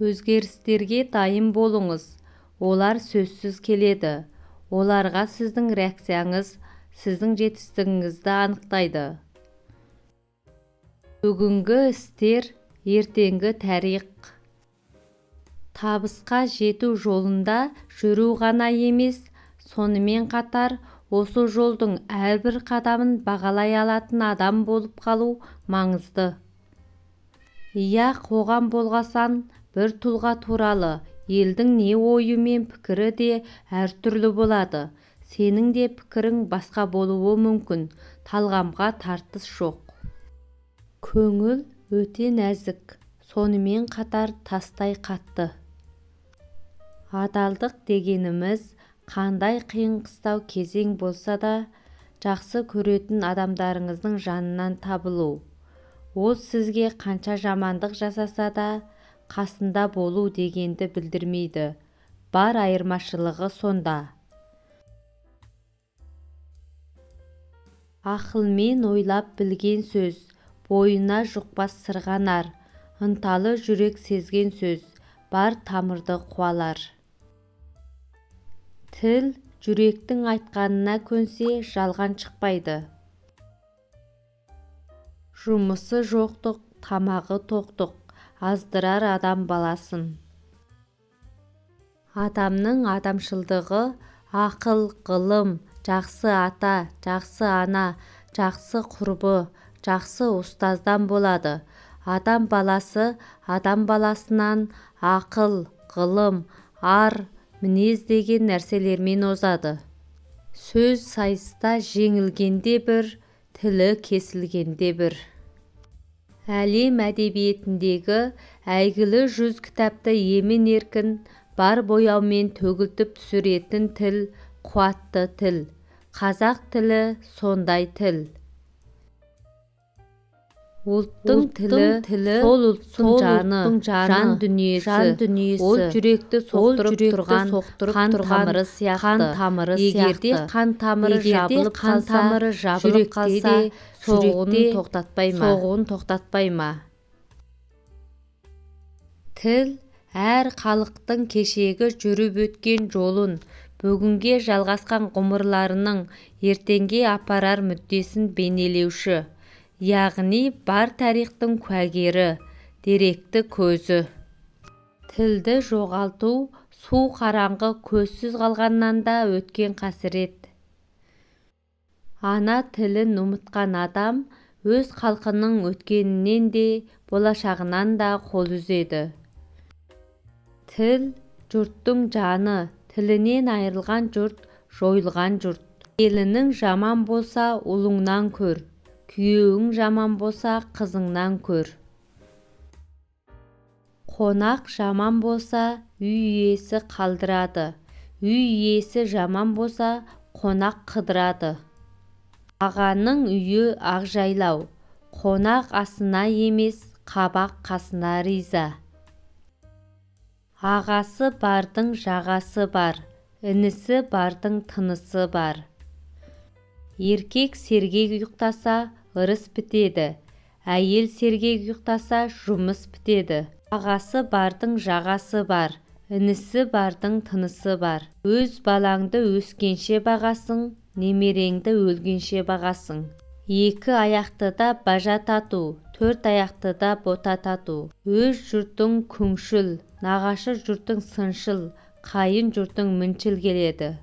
Өзгерістерге дайын болыңыз, олар сөзсіз келеді. Оларға сіздің реакцияңыз сіздің жетістігіңізді анықтайды. Бүгінгі істер ертеңгі тарих. Табысқа жету жолында жүру ғана емес, сонымен қатар осы жолдың әрбір қадамын бағалай алатын адам болып қалу маңызды. Иә, қоғам болғасан бір тұлға туралы елдің не ойы мен пікірі де әртүрлі болады. Сенің де пікірің басқа болуы мүмкін, талғамға тартыс жоқ. Көңіл өте нәзік, сонымен қатар тастай қатты. Адалдық дегеніміз қандай қиын-қыстау кезең болса да, жақсы көретін адамдарыңыздың жанынан табылу. Ол сізге қанша жамандық жасаса да, қасында болу дегенді білдірмейді. Бар айырмашылығы сонда. Ақылмен ойлап білген сөз, бойына жұқпас сырғанар, ынталы жүрек сезген сөз, бар тамырды қуалар. Тіл жүректің айтқанына көнсе, жалған шықпайды. Жұмысы жоқтық, тамағы тоқтық, аздырар адам баласын. Адамның адамшылдығы ақыл, ғылым, жақсы ата, жақсы ана, жақсы құрбы, жақсы ұстаздан болады. Адам баласы адам баласынан ақыл, ғылым, ар, мінез деген нәрселермен озады. Сөз сайыста жеңілгенде бір, тілі кесілгенде бір. Әлем әдебиетіндегі әйгілі 100 кітапты емен-еркін бар бояумен төгілтіп түсіретін тіл, қуатты тіл. Қазақ тілі сондай тіл. Ұлттың тілі сол ұлттың жаны, жан дүниесі. Ол жүректі соқтырып тұрған қан тамыры сияқты. Егерде қан тамыры жабылып қалса, жүректе де соғуын тоқтатпай ма? Тіл әр халықтың кешегі жүріп өткен жолын, бүгінге жалғасқан ғұмырларының ертеңге апарар мүддесін бейнелеуші, яғни бар тарихтың куәгері, деректі көзі. Тілді жоғалту су қараңғы көзсіз қалғаннан да өткен қасірет. Ана тілін ұмытқан адам өз халқының өткенінен де, болашағынан да қол үзеді. Тіл жұрттың жаны, тілінен айырылған жұрт, жойылған жұрт. Келінің жаман болса, ұлыңнан көр, күйеуің жаман болса, қызыңнан көр. Қонақ жаман болса, үй иесі қалдырады, үй иесі жаман болса, қонақ қыдырады. Ағаның үйі ақ жайлау, қонақ асына емес, қабақ қасына риза. Ағасы бардың жағасы бар, інісі бардың тынысы бар. Еркек сергек ұйықтаса, ырыс бітеді, әйел сергек ұйықтаса, жұмыс бітеді. Ағасы бардың жағасы бар, інісі бардың тынысы бар. Өз балаңды өскенше бағасың, немереңді өлгенше бағасың. Екі аяқты да бажа тату, төрт аяқты да бота тату. Өз жұртың күңшіл, нағашы жұртың сыншыл, қайын жұртың міншіл келеді.